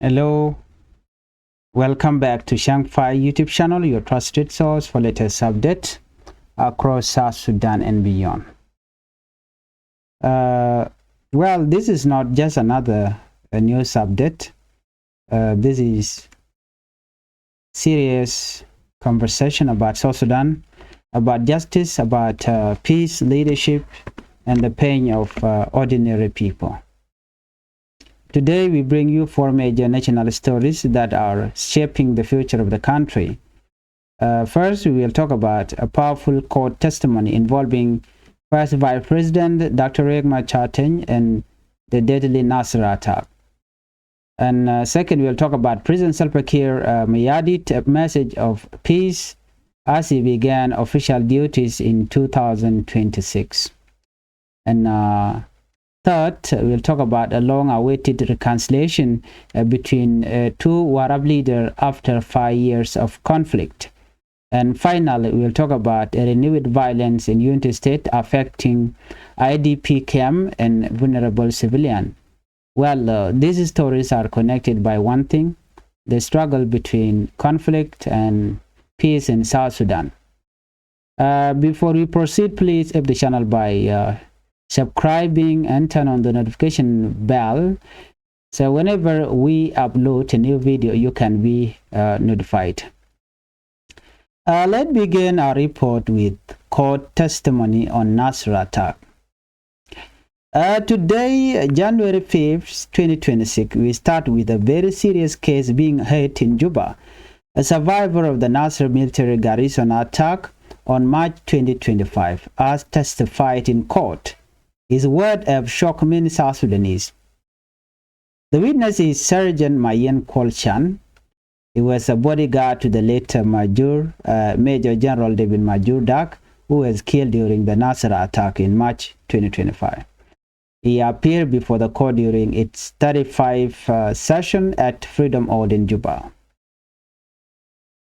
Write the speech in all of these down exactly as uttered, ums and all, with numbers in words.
Hello. Welcome back to Shangfai YouTube channel, your trusted source for latest update across South Sudan and beyond. Uh, well, this is not just another, uh, news update. Uh, this is serious conversation about South Sudan, about justice, about, uh, peace, leadership, and the pain of, uh, ordinary people. Today, we bring you four major national stories that are shaping the future of the country. Uh, first, we will talk about a powerful court testimony involving First Vice President Doctor Riek Machar Teny and the deadly Nasir attack. And, uh, second, we'll talk about President Salva Kiir, uh, Mayardit, a message of peace as he began official duties in two thousand twenty-six. And, uh, third, we'll talk about a long-awaited reconciliation, uh, between, uh, two Warab leaders after five years of conflict. And finally, we'll talk about a renewed violence in Unity State affecting I D P camp and vulnerable civilian. Well, uh, these stories are connected by one thing, the struggle between conflict and peace in South Sudan. Uh, before we proceed, please help the channel by, uh, subscribing and turn on the notification bell. So whenever we upload a new video, you can be, uh, notified. Uh, let's begin our report with court testimony on Nasir attack. Uh, today, January fifth, twenty twenty-six, we start with a very serious case being heard in Juba. A survivor of the Nasir military garrison attack on March twenty twenty-five, as testified in court. His words have shocked many South Sudanese. The witness is Sergeant Mayen Kuol Chan. He was a bodyguard to the late, uh, Major, uh, Major General David Majur Dak, who was killed during the Nasir attack in March twenty twenty-five. He appeared before the court during its thirty-five, uh, session at Freedom Hall in Juba.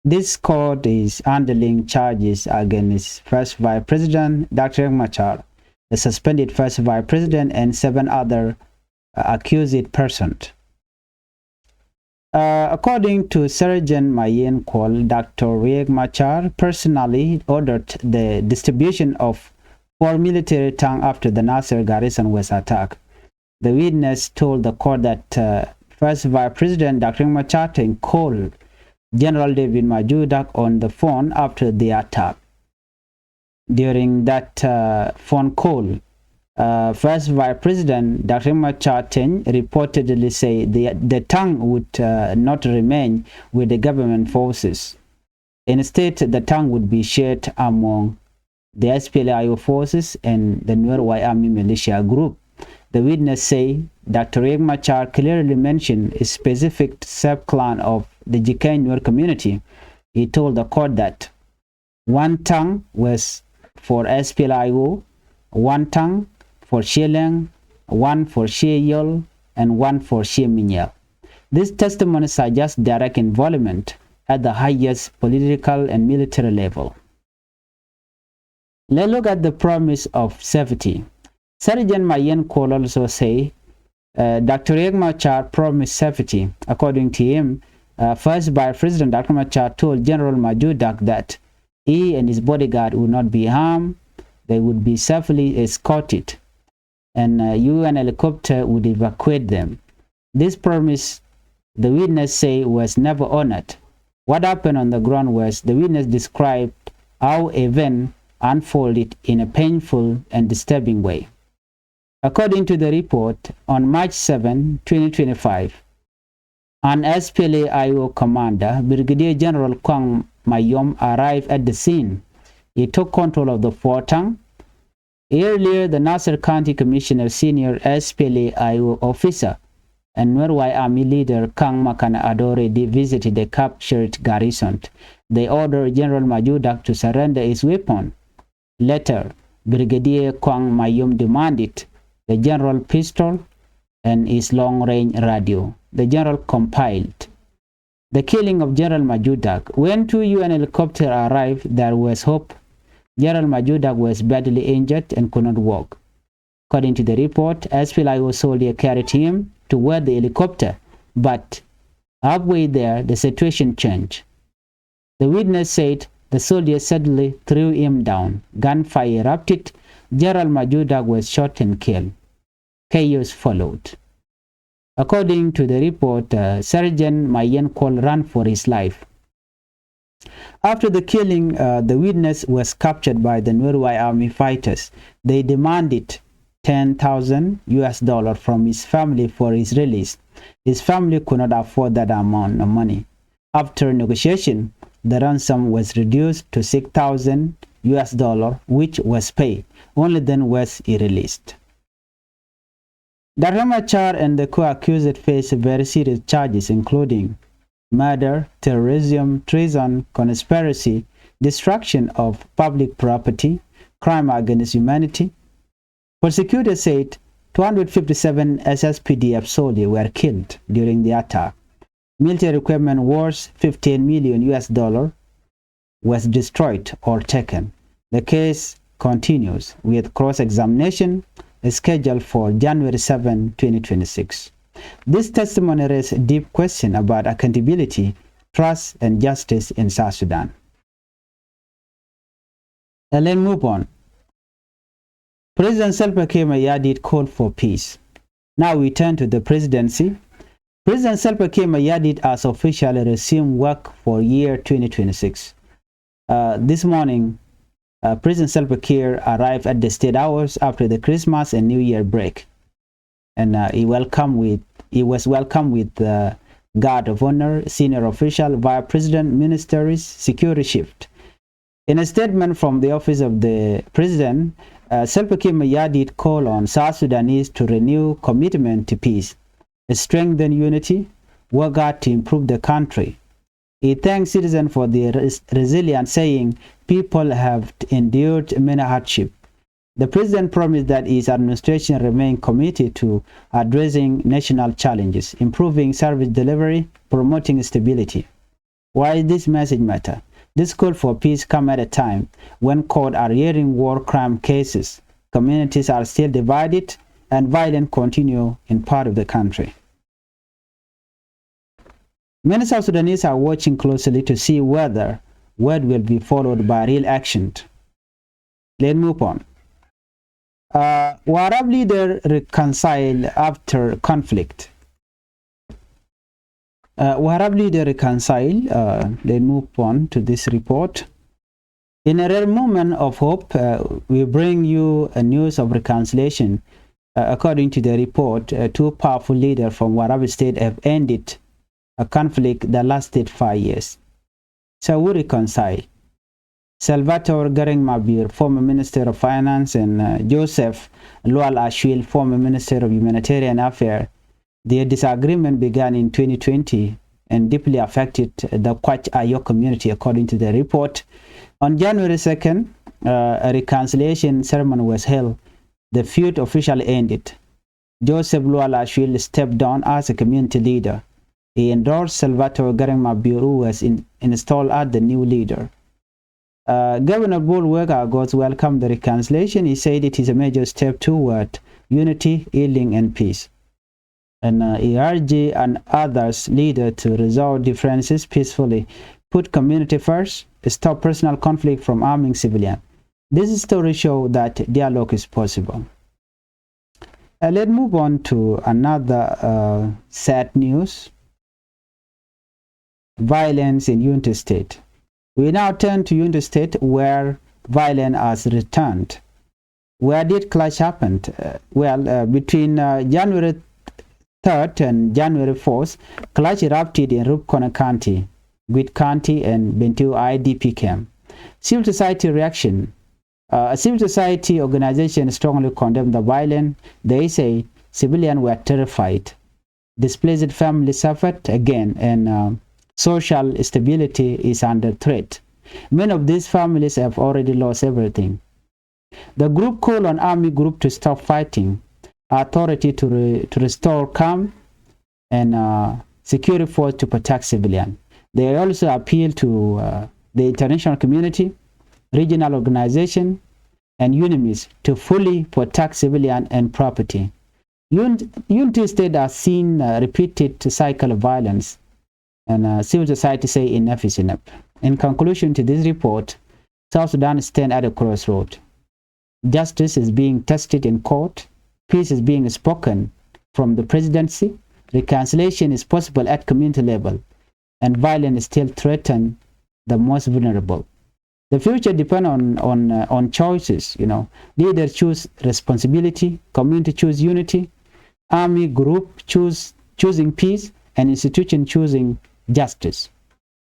This court is handling charges against First Vice President Doctor Riek Machar, the suspended First Vice President, and seven other, uh, accused persons. Uh, according to Sergeant Mayen Kuol, Doctor Riek Machar personally ordered the distribution of four military tanks after the Nasir garrison was attacked. The witness told the court that, uh, First Vice President Doctor Riek Machar Teny called General David Majur Dak on the phone after the attack. During that, uh, phone call, uh, First Vice President Doctor Riek Machar Teny reportedly said the, the tank would, uh, not remain with the government forces. Instead, the tank would be shared among the S P L A I O forces and the Nuer White Army militia group. The witness say Doctor Riek Machar clearly mentioned a specific sub-clan of the Jikany Nuer community. He told the court that one tank was for S P L A I O, one tank for Shilleng, one for Sheyol, and one for Sheminyel. This testimony suggests direct involvement at the highest political and military level. Let's look at the promise of safety. Sergeant Mayen Kuol also say, uh, Doctor Riek Machar promised safety. According to him, uh, First Vice President Doctor Machar told General Majur Dak that he and his bodyguard would not be harmed. They would be safely escorted, and, uh, U N helicopter would evacuate them. This promise, the witness say, was never honored. What happened on the ground was the witness described how event unfolded in a painful and disturbing way. According to the report, on March seven, twenty twenty-five, an S P L A I O commander, Brigadier General Kuang Mayom, arrived at the scene. He took control of the four tank. Earlier, the Nasir County Commissioner, senior S P L A I O officer, and Nuer White Army leader Kang Makan had already visited the captured garrison. They ordered General Majur Dak to surrender his weapon. Later, Brigadier Kuang Mayom demanded the general pistol and his long-range radio. The general complied. The killing of General Majur Dak. When two U N helicopters arrived, there was hope. General Majur Dak was badly injured and could not walk. According to the report, S P L A I O soldier carried him toward the helicopter, but Halfway there, the situation changed. The witness said the soldiers suddenly threw him down. Gunfire erupted. General Major Dak was shot and killed. Chaos followed. According to the report, uh, Sergeant Mayen Kuol ran for his life. After the killing, uh, the witness was captured by the Nuer White Army fighters. They demanded ten thousand U S dollar from his family for his release. His family could not afford that amount of money. After negotiation, the ransom was reduced to six thousand U S dollar, which was paid. Only then was he released. Doctor Machar and the co-accused face very serious charges, including murder, terrorism, treason, conspiracy, destruction of public property, crime against humanity. Prosecutors said two hundred fifty-seven S S P D F soldiers were killed during the attack. Military equipment worth fifteen million U S dollar was destroyed or taken. The case continues with cross-examination scheduled for January seven, twenty twenty-six. This testimony raises deep question about accountability, trust, and justice in South Sudan. And let's move on. President Salva Kiir Mayardit called for peace. Now we turn to the presidency. President Salva Kiir Mayardit has officially resumed work for year twenty twenty-six. Uh, this morning, uh, President Salva Kiir arrived at the State House after the Christmas and New Year break. And, uh, he welcome with, he was welcomed with the guard of honor, senior official, vice president, ministers, security chief. In a statement from the office of the president, uh, Salva Kiir Mayardit called on South Sudanese to renew commitment to peace, strengthen unity, work hard to improve the country. He thanked citizens for their res-, resilience, saying people have endured many hardships. The president promised that his administration remain committed to addressing national challenges, improving service delivery, promoting stability. Why this message matter? This call for peace come at a time when courts are hearing war crime cases, communities are still divided, and violence continue in part of the country. Many South Sudanese are watching closely to see whether word will be followed by real action. Let's move on. Uh, Warab leader reconcile after conflict. Uh, Warab leader reconcile. Uh, let's move on to this report. In a rare moment of hope, uh, we bring you a news of reconciliation. Uh, according to the report, uh, two powerful leaders from Warab State have ended a conflict that lasted five years. So we reconcile. Salvatore Garang Mabior, former Minister of Finance, and, uh, Joseph Lual Ashwil, former Minister of Humanitarian Affairs, their disagreement began in twenty twenty and deeply affected the Kwach Ayok community, according to the report. On January second, uh, a reconciliation ceremony was held. The feud officially ended. Joseph Lual Ashwil stepped down as a community leader. He endorsed Salvatore Garang Mabior, who was in, installed as the new leader. Uh, Governor Bol Wek Agos welcomed the reconciliation. He said it is a major step toward unity, healing, and peace. And, uh, he urged and others leaders to resolve differences peacefully, put community first, stop personal conflict from harming civilian. This story show that dialogue is possible. Uh, let's move on to another, uh, sad news. Violence in Unity State. We now turn to Unity State, where violence has returned. Where did clash happen? Uh, well, uh, between, uh, January third and January fourth, clash erupted in Rubkona County, Gwit County, and Bentiu I D P camp. Civil society reaction. Uh, a civil society organization strongly condemned the violence. They say civilians were terrified. Displaced families suffered again, and, uh, social stability is under threat. Many of these families have already lost everything. The group called on army group to stop fighting, authority to re-, to restore calm, and, uh, security force to protect civilian. They also appeal to, uh, the international community, regional organization, and UNMISS to fully protect civilian and property. Un-, Unity State has seen, uh, repeated cycle of violence. And uh, civil society say enough is enough. In conclusion to this report, South Sudan stand at a crossroad. Justice is being tested in court. Peace is being spoken from the presidency. Reconciliation is possible at community level. And violence still threaten the most vulnerable. The future depend on, on, uh, on choices, you know. Leaders choose responsibility, community choose unity, army group choose choosing peace, and institution choosing justice.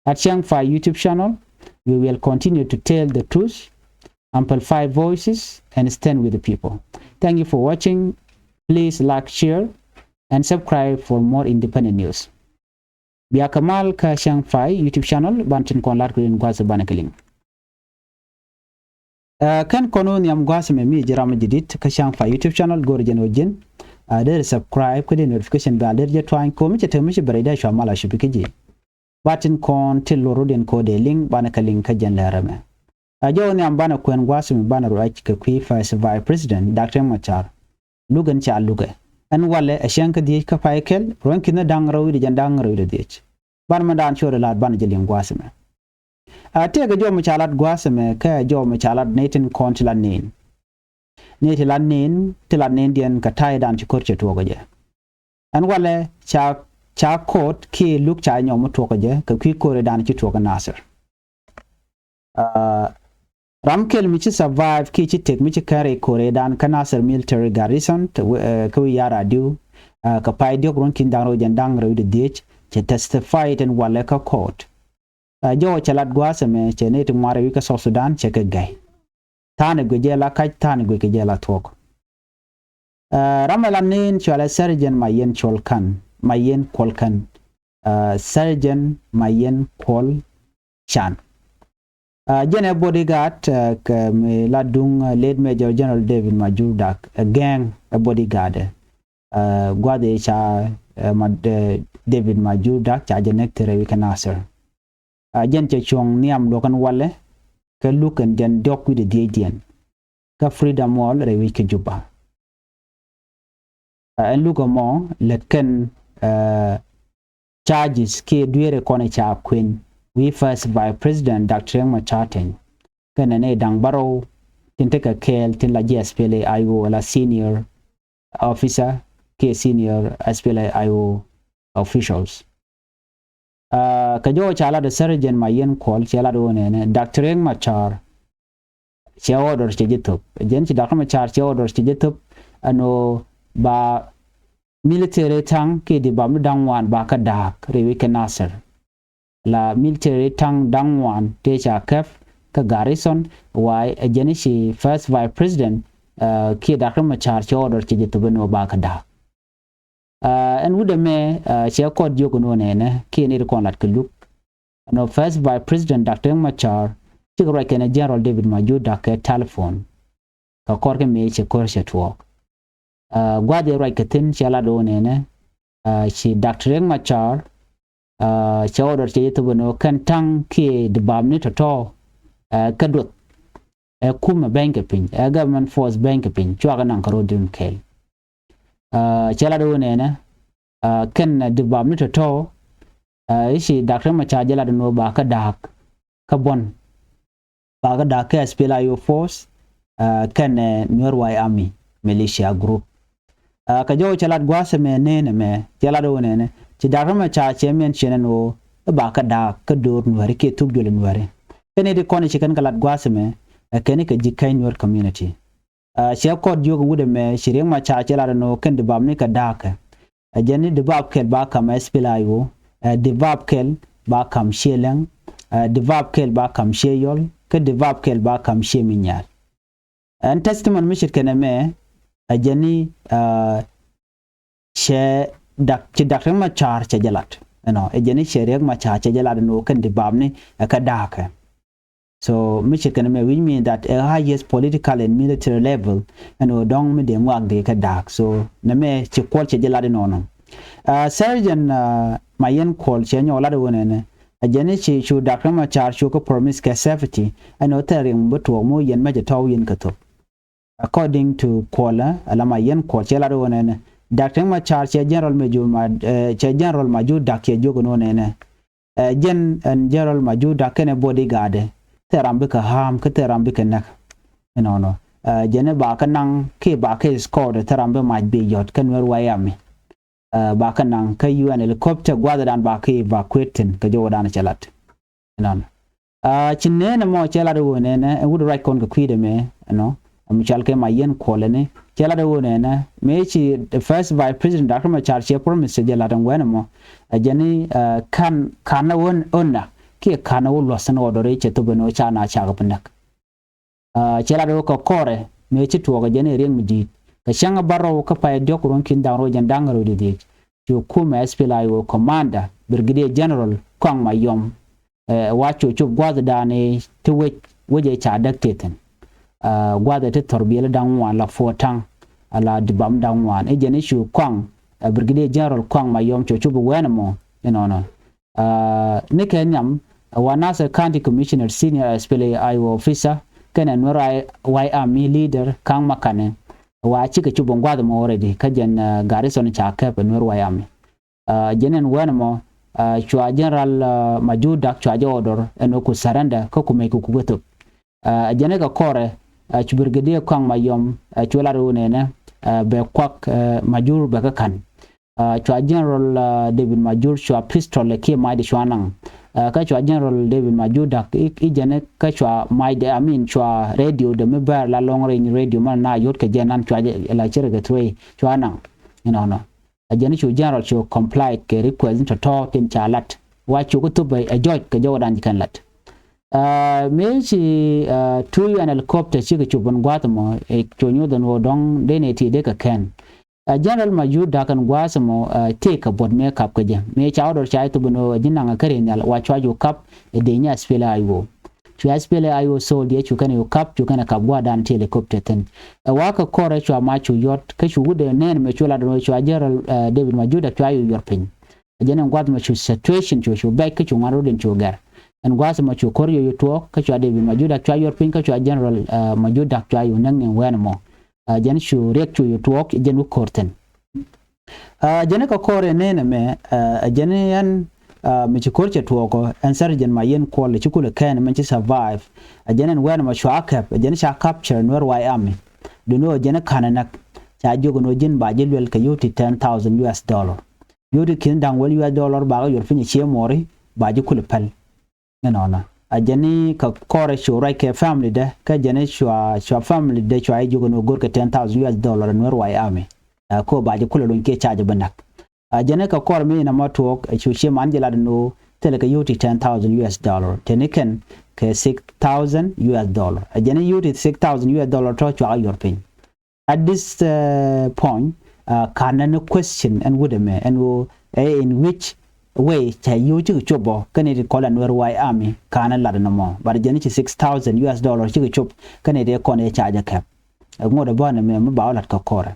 At Chiang Fai YouTube channel, we will continue to tell the truth, amplify voices, and stand with the people. Thank you for watching. Please like, share, and subscribe for more independent news. Bia kɛ mal kä Chiang Fai YouTube channel, ban tin kɔn lat kɛ in gua̱th banɛ kɛ liŋ. Ɛ, kɛn kɔn wä nhiam gua̱th mɛ mi ji̱ ram ji̱ dit kä Chiang Fai YouTube channel, go̱r jɛn wä ji̱n. Ɛ, deri subscribe kä di notification bell deri jɛ tuany ko mi cɛ te mi ci bɛrɛ dee cua mal a cupi kä ji̱. Ba tin kɔn ti lor wä din ko dee liŋ banɛ kɛ liŋ kä jɛn lɛrɛ mɛ. Ɛ, jɛ wä nhiam banɛ kuɛn gua̱th mɛ banɛ ruac kɛ kui̱ First Vice President Doctor Riek Machar. Luk ɛn ca lukɛ. Ɛn walɛ ɛ cäŋ kä dhiec kä pay kɛl, ruɔ̱n ki̱n da̱ŋ rɛw wi̱cdɛ jɛn da̱ŋ rɛw wi̱cdɛ dhiec. Ban mɛ daan ciöt ɛ la̱t ban jɛ liŋ gua̱a̱th ɛmɛ. A tëëkɛ jɔw mi ca lat gua̱a̱th ɛmɛ kɛ jɔw mi ca lat nɛy tin kɔn ti lat nen. Nɛy ti lat nen, ti lat nendiɛn kɛ ta̱ydan ci ko̱r cɛ tuɔɔk ɛ jɛ. Ɛn walɛ ca, ca ko̱o̱t kiɛ luk ca nyɔw mi tuɔɔk ɛ jɛ kɛ kui̱ ko̱r ɛ dan ci tuɔɔk ɛ Nasir. Aa, ram kɛl mi ci survive kiɛ ci tëk mi ci kɛn rɛy ko̱r ëëdan kä Nasir military garrison te wee, ɛ, kä wi̱i̱ ya̱r adiu, ɛ, kɛ pay diɔ̱k ruɔ̱n ki̱n da̱ŋ rɛw jɛn da̱ŋ rɛw wi̱cdɛ dhiec cɛ testify tin walɛ kä court. Ɛ, jɔwä cɛ lat gua̱a̱th ɛmɛ cɛ nɛy ti ŋuan rɛy wi̱c kä South Sudan cɛ kɛ gɛy. Tha̱a̱n ɛ guic jɛ la kac, tha̱a̱n ɛ guic kɛ jɛ la thuɔ̱k. Ɛ, ram ɛ la nen cualɛ Sergeant Mayen Kuol Kan, Mayen Kuol Kan. Ɛ, Sergeant Mayen Kuol Kan. Ɛ, jɛn ɛ bodyguard, ɛ, kɛ mi la duŋ, ɛ, late Major General David Majur Dak, ɛ, gɛŋ ɛ bodyguard ɛ. Ɛ, gua̱th ɛ ca, ɛ, ma, ɛ, David Majur Dak ca jɛ näk te rɛy wi̱c kä Nasir. Ɛ, jɛn cɛ cuɔ̱ŋ nhiam luɔ̱k ɛn walɛ kɛ luk ɛn jɛn diɔ̱k wi̱cdɛ dhiecdiɛn kä Freedom Wall rɛy wi̱c kä Juba. Ɛ, ɛn luk ɛmɔ lät kɛn, ɛ, charges kiɛ dueerɛ kɔn ca kuɛn wi̱i̱ First Vice President Doctor Riek Machar Teny kɛnɛ nɛy da̱ŋ bärɔw tin tekɛ kɛɛl tin la ji̱ SPLA-IO la senior officer kiɛ senior SPLA-IO officials. Aa, kɛ jɔwä ca lat ɛ Sergeant Mayen Kuol cɛ lat ɣöö nɛnɛ Doctor Riek Machar cɛ order cɛ jɛ thöp. Jɛn ci Doctor Machar cɛ order cɛ jɛ thöp ɛn ɣöö ba military taŋ kiɛ dibap mi da̱ŋ ŋuan ba kä da̱a̱k rɛy wi̱c kä Nasir. La military taŋ da̱ŋ ŋuan tëë ca käp kä garrison, wa̱a̱ ɛ jɛn ci First Vice President, aa, kiɛ Doctor Machar cɛ order cɛ jɛ thöp ɛn ɣöö ba kä da̱a̱k. Aa, ɛn wut ɛmɛ, aa, cɛ kɔt jiök ɛn ɣöö nɛnɛ kiɛ nɛy ti kɔn lat kɛ luk. Ɛn ɣöö First Vice President Doctor Riek Machar cikɛ ruac kɛnɛ General David Majur Dak kɛ telephone. Kɛ kɔr kä mëë cɛ ko̱r cɛ tuɔɔk. Aa, gua̱th ɛ ruac kɛ thi̱n cɛ lat ɣöö nɛnɛ, aa, ci Doctor Riek Machar, aa, cɛ order cɛ jɛ thöp ɛn ɣöö kɛn taŋ kiɛ dibapni tɔ̱tɔ̱, aa, kä duɔth. Ɛ kumɛ beny kɛ piny, ɛ government force beny kɛ piny, cua kɛ naŋ kärɔ̱diɛn kɛɛl. Aa, cɛ lat ɣöö nɛnɛ, aa, kɛn, aa, dibapni tɔ̱tɔ̱, aa, i̱ ci Doctor Machar jɛ lat ɛn ɣöö ba kä da̱a̱k kä buɔ̱n. Ba kä da̱a̱k kä SPLA-IO force, aa, kɛnɛ, aa, Nuer White Army militia group. Aa, kɛ jɔw cɛ lat gua̱a̱th ɛmɛ nɛnɛ mɛ, cɛ lat ɣöö nɛnɛ ci Doctor Machar cɛ mention ɛn ɣöö i̱ ba kä da̱a̱k kä do̱r Nuääri kiɛ thuk duël Nuääri. Kɛn i̱ ti kɔn i̱ ci kɛn kɛ lat gua̱a̱th ɛmɛ, ɛ kɛn i̱ kɛ ji̱ käny Nuer community. Aa, cɛ kɔt jiök wut ɛmɛ ci Riek Machar cɛ lat ɛn ɣöö kɛn dibapni kɛ da̱a̱kɛ. Ɛ jɛn ni dibap kɛl ba ka̱m SPLA-IO, ɛ dibap kɛl ba ka̱m Ciɛ Lɛŋ, ɛ dibap kɛl ba ka̱m Ciɛ Yɔl, kä dibap kɛl ba ka̱m Ciɛ Minyal. Ɛn testimony mi ce̱tkɛ nɛmɛ, ɛ jɛn ni, aa, cɛ dak, ci Doctor Riek Machar cɛ jɛ lat. Ɛnɔ, ɛ jɛn ni cɛ Riek Machar cɛ jɛ lat ɛn ɣöö kɛn dibapni ɛ kɛ da̱a̱kɛ. So mi ce̱tkɛ nɛmɛ, which mean that ɛ highest political and military level ɛn ɣöö dɔ̱ŋ mi dee ŋuak dee kɛ da̱a̱k. So nɛmɛ ci Kuol cɛ jɛ lat inɔnɔ. Aa, Sergeant, aa, Mayen Kuol cɛ nyɔk lat iwä nɛnɛ. Ɛ jɛn i̱ ci cu Doctor Machar cu kɛ promise kɛ safety ɛn ɣöö thil riŋ bi tuɔɔk mi wä yɛn mɛ cɛ tɔ̱w yɛn kɛ thöp. According to Kuol, ɛ, ala Mayen Kuol cɛ lat iwä nɛnɛ. Doctor Machar cɛ General Majur ma, ɛ, cɛ General Majur Dak cɛ jiök inɔ nɛnɛ. Ɛ jɛn ɛn General Majur Dak kɛnɛ bodyguard, thil ram bikɛ harm kä thil ram bikɛ näk. Inɔnɔ. Ɛ jɛn i̱ ba kɛ naŋ kiɛ ba kɛ escort, thil ram bi mac bi yɔt kä Nuer White Army. Ɛ ba kɛ naŋ kä U N helicopter gua̱thdan ba kɛ evacuate thi̱n kɛ jɔwdan cɛ lat. Inɔnɔ. Ɛ ci nɛnɛ mɔ cɛ lat i̱ ɣöö nɛnɛ ɛn wut ruac kɔn kɛ kui̱dɛ mɛ, ɛnɔ, ɛm cɔal kɛ Mayen Kuɔl ɛni cɛ lat i̱ ɣöö nɛnɛ mëë ci the first vice president Doctor Machar cɛ promise cɛ jɛ lat ɛn wɛnɛ mɔ. Ɛ jɛn i̱ ɛ ka̱n ka̱n ɛ ɣöö ɣöö na kiɛ ka̱n ɛ ɣöö luɔ̱th ɛn ɣɔdɔri cɛ thop ɛn ɣöö ca na cakɛ bi näk. Ɛ cɛ lat ɣöö kɛ kɔrɛ mëë ci tuɔɔk ɛ jɛn i̱ Riek Madi̱i̱t kɛ cäŋ ɛ bärɔw kä pay diɔ̱k ruɔ̱n ki̱n da̱ŋ rɛw jɛn da̱ŋ rɛw di dhiec. Cu kumɛ S P L A I O commander Brigadier General Kuaŋ Mayɔm, ɛ wa cu cop gua̱thdan i̱ ti wec wec ɛ ca däk tëë thi̱n. Ɛ gua̱th ɛ ti thɔr biɛli da̱ŋ ŋuan la Fuɔtaŋ, ala Dibam da̱ŋ ŋuan i̱ jɛn i̱ cu Kuaŋ, ɛ Brigadier General Kuaŋ Mayɔm cu cop i̱ wɛnɛ mɔ. Inɔnɔ. Ɛ ni kɛ nhiam ɛ wa Nasir County Commissioner, senior S P L A I O officer kɛnɛ Nuer White Army leader Kaŋ Makani, ɛ wa cikɛ cop in gua̱th ɛmɔ already kä jɛn ɛ garrison ca kɛp ɛ Nuer White Army. Ɛ jɛn ɛn wɛnɛ mɔ, ɛ cua General ɛ Majur Dak cua jɛ order ɛn ɣöö ku surrender kä ku mec ku kukɛ thop. Ɛ jɛn ɛ kɛ kɔrɛ, ɛ cu Brigadier Kuaŋ Mayɔm ɛ cu lat ɣöö nɛnɛ ɛ bɛ kuak ɛ Majur bɛ kä ka̱n. Ɛ cua General ɛ David Majur cua pistol ɛ kiɛ macdɛ cua naŋ. Ɛ kä cua General David Majur Dak i̱ i̱ jɛn ɛ kä cua macdɛ, I mean, cua radio dɛ mi bɛr la long range radio mɛ na yot kɛ jɛ nan cua jɛ la cɛ rɛ kɛ three cua naŋ. Inɔnɔ. Ɛ jɛn i̱ cu General cu comply kɛ request in tɔ̱tɔ̱ tin ca lat wa cu kä thop ɛ jɔc kɛ jɔwdan ji̱ kɛn lat. Ɛ mëë ci ɛ two U N helicopter cikɛ cop in gua̱th ɛmɔ ɛ cu nyuth ɛn ɣöö dɔ̱ŋ dee nɛ ti dee kɛ kɛn. Ɛ General Majur Dak ɛn gua̱a̱th ɛmɔ ɛ tëëkɛ buɔ̱t mëë kap kɛ jɛ mëë ca order ca i̱ thop ɛn ɣöö ɛ ji̱ naŋ ɛ kä ri̱n nhial wa cua cu kap ɛ dee nyɛ S P L A I O. Cu S P L A I O soldier cu kɛn ɛ cu kap cu kɛn ɛ kap gua̱a̱thdan ti helicopter thi̱n. Ɛ wa̱a̱ kɛ kɔrɛ cua mac cu yɔt kä cu wut ɛ nɛn mɛ cu lat ɛn ɣöö cua General ɛ David Majur Dak cua cu yuɔr piny. Ɛ jɛn ɛn gua̱th mɛ cu situation cu cu bɛc kä cu ŋuan rot in cu gɛr. Ɛn gua̱th mɛ cu ko̱r yoyo tuɔɔk kä cua David Majur Dak cua yuɔr piny kä cua General ɛ Majur Dak cua cu näk ni wɛn ɛmɔ. Ɛ jɛn cu riɛk cu yoyo tuɔɔk jɛn wä ko̱r thi̱n. Ɛ jɛn kɛ kɔr ɛn nɛn ɛmɛ ɛ jɛn ɛn ɛ mi ci ko̱r cɛ tuɔɔk ɔ ɛn Sergeant Mayen Kuɔl ci kulɛ kɛn ɛmɛ ci survive. Ɛ jɛn ɛn wɛn ɛmɔ cua kɛp ɛ jɛn ca capture Nuer White Army. Duni ɔ jɛn ka̱n ɛ näk ca jiök ɛn ɔ ji̱n ba ji̱ luɛl kɛ yio̱w ti ten thousand U S dollar. Yio̱w ti ki̱n da̱ŋ wäl U S dollar ba kɛ yuɔr piny ɛ cie muɔri ba ji̱ kulɛ päl. Inɔnɔ a jɛn i̱ kɛ kɔrɛ cu ruac kɛ family dɛ kä jɛn i̱ cua cua family dɛ cua i̱ jiök ɛn ɣöö go̱rkɛ ten thousand U S dollar Nuer White Army. Ɛ ko ba ji̱ kulɛ luny kiɛ ca ji̱ bi näk. A jɛn i̱ kɛ kɔrɛ mi inɔ ma tuɔɔk ɛ cu cie man ji̱ lat ɛn ɣöö thilɛ kɛ yio̱w ti ten thousand U S dollar teni kɛn kɛ six thousand U S dollar. A jɛn i̱ yio̱w ti six thousand U S dollar tɔ cuakä yuɔr piny. At this uh, point uh, ka̱n ni question ɛn wut ɛmɛ ɛn ɣöö ɛ in which way ca yio̱w cikɛ cop ɔ kɛn i̱ ti kɔl ɛn Nuer White Army ka̱n lat ɛn ɛmɔ. But jɛn i̱ ci six thousand U S dollar cikɛ cop kɛn i̱ ti kɔn ɛ ca jɛ kɛp. Ɛ ŋot ɛ bä ɛn ɛmɛ mi ba wä lat kɛ kɔrɛ.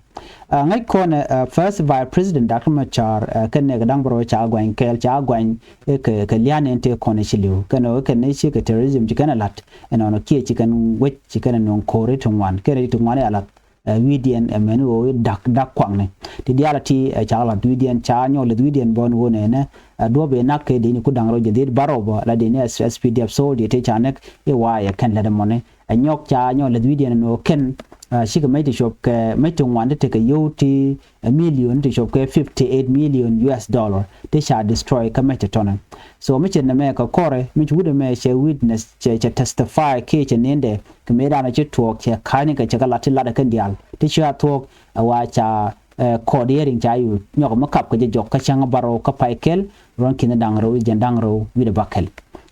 Ɛ ŋäc kɔn ɛ first vice president Doctor Machar ɛ kɛn nɛk da̱ŋ bärɔw ca guany kɛɛl ca guany ɛ kɛ kɛ lian ɛn tëë kɔn ɛ ci li̱w kɛn ɛ kɛn ɛ ci kɛ terrorism ci kɛn ɛ la̱t. Ɛnɔnɔ kiɛ ci kɛn wec ci kɛn ɛ nuɔ̱ŋ ko̱ri ti ŋuan kɛn ɛ ti ŋuan ɛ a la̱t. Ɛ wi̱i̱diɛn ɛ mɛn ɣöö i̱ dak dak kuakni ti diaal a ti ɛ ca la̱t wi̱i̱diɛn ca nyɔk lith wi̱i̱diɛn bä ni ɣöö nɛnɛ. Ɛ duɔ̱p ɛ nak kɛ dini ku da̱ŋ rɛw jɛ dhiet bärɔw bä la dini ɛ S P D F soldier ti ca nɛk i̱ waayɛ kɛn lät ɛmɔni. Ɛ nyɔk ca nyɔk leth wi̱i̱diɛn ɛn ɣöö kɛn ɛ cikɛ mec ti cop kɛ mec ti ŋuan ti tekɛ yio̱w ti ɛ million ti cop kɛ fifty eight million U S dollar ti ca destroy kä mec ti tɔnɛ. So mi cɛ nɛmɛ kɛ kɔrɛ mi ci wut ɛmɛ cɛ witness cɛ cɛ testify kiɛ cɛ nendɛ kɛ mëëdan ɔ ci tuɔɔk cɛ ka̱ny kɛ cɛ kɛ lat ti lat ɛ kɛn diaal ti ci a thuɔɔk ɛ wa ca ɛ court hearing ca yu nyɔk mi kap kɛ jɛ jɔk kä cäŋ bärɔw kä pay kɛl. Ruɔ̱n ki̱n da̱ŋ rɛw jɛn da̱ŋ rɛw wi̱cdɛ bäkɛl.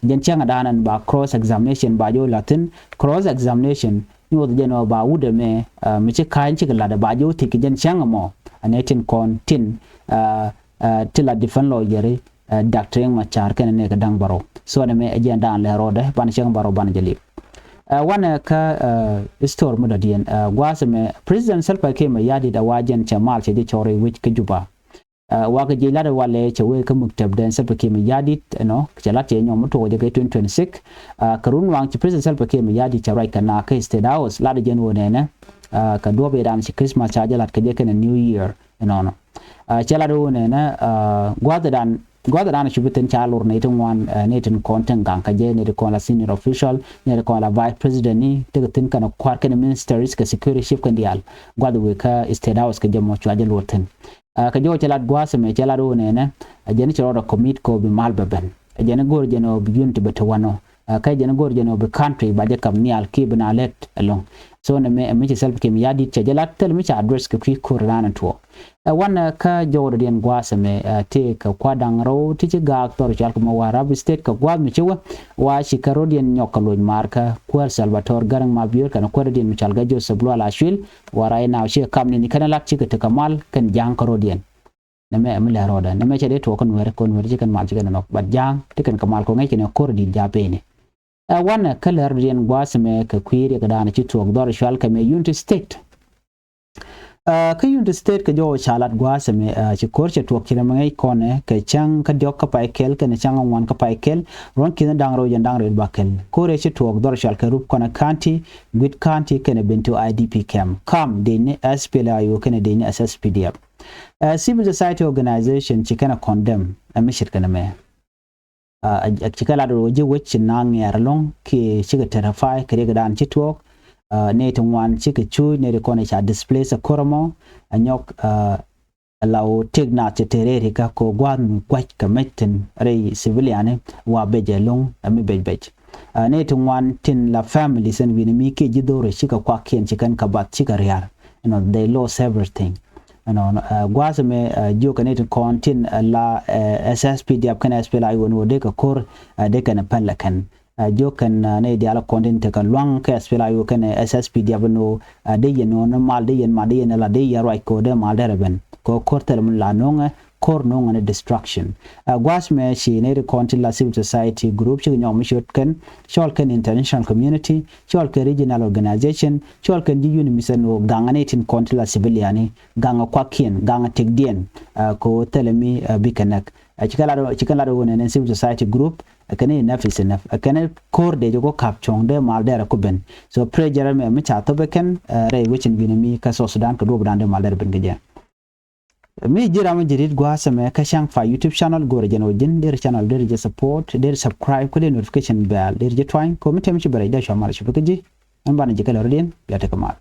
Jɛn cäŋ dan ɛn ba cross examination ba jɛ wä la̱thi̱n cross examination. Nyuɔth jɛn ɔ ba wut ɛmɛ ɛ mi ci ka̱ny cikɛ la̱t ɛ ba jɛ wä thi̱k kɛ jɛn cäŋ ɛmɔ. Ɛn ɛ tin kɔn tin ɛ ɛ ti la defend lawyer ɛ Doctor Riek Machar kɛn ɛ nɛk ɛ da̱ŋ bärɔw. So ɛn ɛmɛ ɛ jɛn dan lɛ rɔɔdɛ banɛ cäŋ bärɔw banɛ jɛ li̱w. Ɛ wanɛ kä ɛ story mi dɔ̱diɛn ɛ gua̱a̱th ɛmɛ President Salva Kiir Mayardit ɛ wa jɛn cɛ mal cɛ jɛ cɔr i̱ wec kä Juba. Ɛ wakɛ jiɛc lat walɛ cɛ wee kä muktäb dɛn Salva Kiir Mayardit ɛnɔ cɛ lat cɛ nyɔm mi tuɔk jɛ kɛ twenty twenty-six. Ɛ kɛ run waŋ ci President Salva Kiir Mayardit cɛ ruac kɛ na kä State House lat jɛn wä nɛnɛ. Ɛ kɛ duɔ̱p idan ci Christmas ca jɛ lat kɛ jɛ kɛnɛ New Year ɛnɔnɔ. Ɛ cɛ lat wä nɛnɛ ɛ gua̱th idan Gua̱th dan cupi thin ca lor nɛy ti ŋuan, nɛy tin kɔn tin gaŋ kä jɛ, nɛy ti kɔn la senior official, nɛy ti kɔn la vice president ni, ti kɛ thin kɛn kua̱r kɛn ministers kɛ security chief kɛn diaal. Gua̱th wek kä State House kɛ jɛ mɔ cua jɛ lor thin. Kɛ jɔw cɛ lat gua̱a̱th ɛmɛ cɛ lat wä nɛnɛ, ɛ jɛn ci rɔɔdɛ commit kɛ wä bi mal bɛ ben. Ɛ jɛn go̱r jɛn wä bi unity bɛ te wanɔ. Kä jɛn go̱r jɛn wä bi country ba jɛ kam nhial ki bi na lɛt ɛlɔŋ. So nɛmɛ ɛ mi ci Salva Kiir Mayardit cɛ jɛ lat thil mi ca address kɛ kui̱ ko̱r ran tuɔɔk. Ɛ wanɛ kä jɔwdɛ diɛn gua̱a̱th ɛmɛ, ɛ tëë kɛ kua̱r da̱ŋ rɛw ti ci gaak thɔr cual kɛ mɔ Warrap State kɛ gua̱a̱th mi ci wä. Wa ci kɛ rɔ̱diɛn nyɔk kɛ loc maar kä kuäär Salva Tor Garang Mabior kɛn kuäär diɛn mi cual kɛ Joseph Lual Acuil. Wa right now ci kɛ kam ni ni kɛn lat ci kɛ tekɛ mal kɛn ja̱a̱ŋ kä rɔ̱diɛn. Nɛmɛ ɛ mi lɛ rɔɔdɛ nɛmɛ cɛ dee tuɔɔk kä Nuɛr kɛ Nuɛr ci kɛn mal ci kɛn nɔk, but ja̱a̱ŋ ti kɛn kɛ mal kɔ ŋäc kɛn ɛ ko̱r dit ja̱a̱ŋ peni. Ɛ wanɛ kä lɛr riɛn gua̱a̱th ɛmɛ kɛ kui̱ riɛk dan ci tuɔɔk dhɔr cual kɛ mɛ Unity State. Kä Unity State kɛ jɔw ca lat gua̱a̱th ɛmɛ, ci ko̱r cɛ tuɔɔk ci rɛm ŋäc kɔnɛ kɛ cäŋ kä diɔk kä pay kɛl kɛnɛ cäŋ ŋuan kä pay kɛl. Ruɔ̱n ki̱n da̱ŋ rɛw jɛn da̱ŋ rɛw ba kɛl ko̱r ɛ ci tuɔɔk dhɔr cual kɛ Rup Kɔnɛ County, Gwit County kɛnɛ Bentiu I D P camp. Kam dee ni S P L A I O kɛnɛ dee ni S S P D F. Civil society organization ci kɛn a condemn ɛ mi ce̱tkɛ nɛmɛ. Ci kɛ lat rɔ ji̱ wec ci na ŋɛɛr ɛlɔ̱ŋ kiɛ cikɛ terrify kɛ riɛk dan ci tuɔɔk. Nɛy ti ŋuan cikɛ cuuc, nɛy ti kɔn ca displace ɛ ko̱r ɛmɔ. Ɛ nyɔk ɛ la ɣöö tëk naath cɛ te rɛɛri kä kɛ gua̱a̱th mi gua̱c kɛ mec thi̱n rɛy civilian wa bec ɛlɔ̱ŋ ɛ mi bec bec. Nɛy ti ŋuan tin la families ɛn wi̱ni mi kiɛ ji̱ dho̱rɛ cikɛ kuakiɛn ci kɛn kɛ bath cikɛ ria̱r. You know, they lost everything. You know, gua̱a̱th ɛmɛ jiök kɛ nɛy ti kɔn tin la S S P D F kɛnɛ S P L A I O ni wä dee kɛ ko̱r dee kɛn päl ɛ kɛn. Jiök kɛn nɛy diaal kɔn tin tekɛ lua̱ŋ kɛ S P L A I O kɛnɛ S S P D F ni wä dee yɛn nööŋ mal dee yɛn mal dee yɛn la dee yɛn ruac kɛ wä dee mal dee rɛ ben kɛ wä ko̱r thilɛ mi la nööŋɛ ko̱r nööŋɛ ni destruction. Gua̱a̱th ɛmɛ ci nɛy ti kɔn tin la civil society group cikɛ nyɔk mi ciöt kɛn, cɔl kɛn international community, cɔl kɛn regional organization, cɔl kɛn ji̱ UNMISS ɛn ɣöö gaŋ ni tin kɔn ti la civilian ni gaŋ kuakiɛn gaŋ tëkdiɛn. Kɛ ɣöö thilɛ mi bikɛ näk. Ci kɛn lat ɣöö nɛn civil society group kɛn enough is enough. Kɛn ko̱r dee jɛ kɔ ka̱p cuɔ̱ŋ dee mal dee rɛ ku ben. So pressure ɛmɛ mi ca thop ɛ kɛn rɛy wecin wi̱ni mi kä South Sudan kɛ duɔ̱ɔ̱p dan dee mal dee rɛ ben kɛ jɛ. Mi ji̱ ram mi ji̱ rit gua̱a̱th ɛmɛ kä Cäŋ Pay YouTube channel, go̱rɛ jɛn ɣöö ji̱n der channel der jɛ support, der subscribe kä der notification bell der jɛ twany kɛ ɣöö mi tɛm ci bɛ rɛy dee cua mal ci bi kä ji̱. Ɛn banɛ ji̱ kä lɛ rɔ̱diɛn bia tekɛ mal.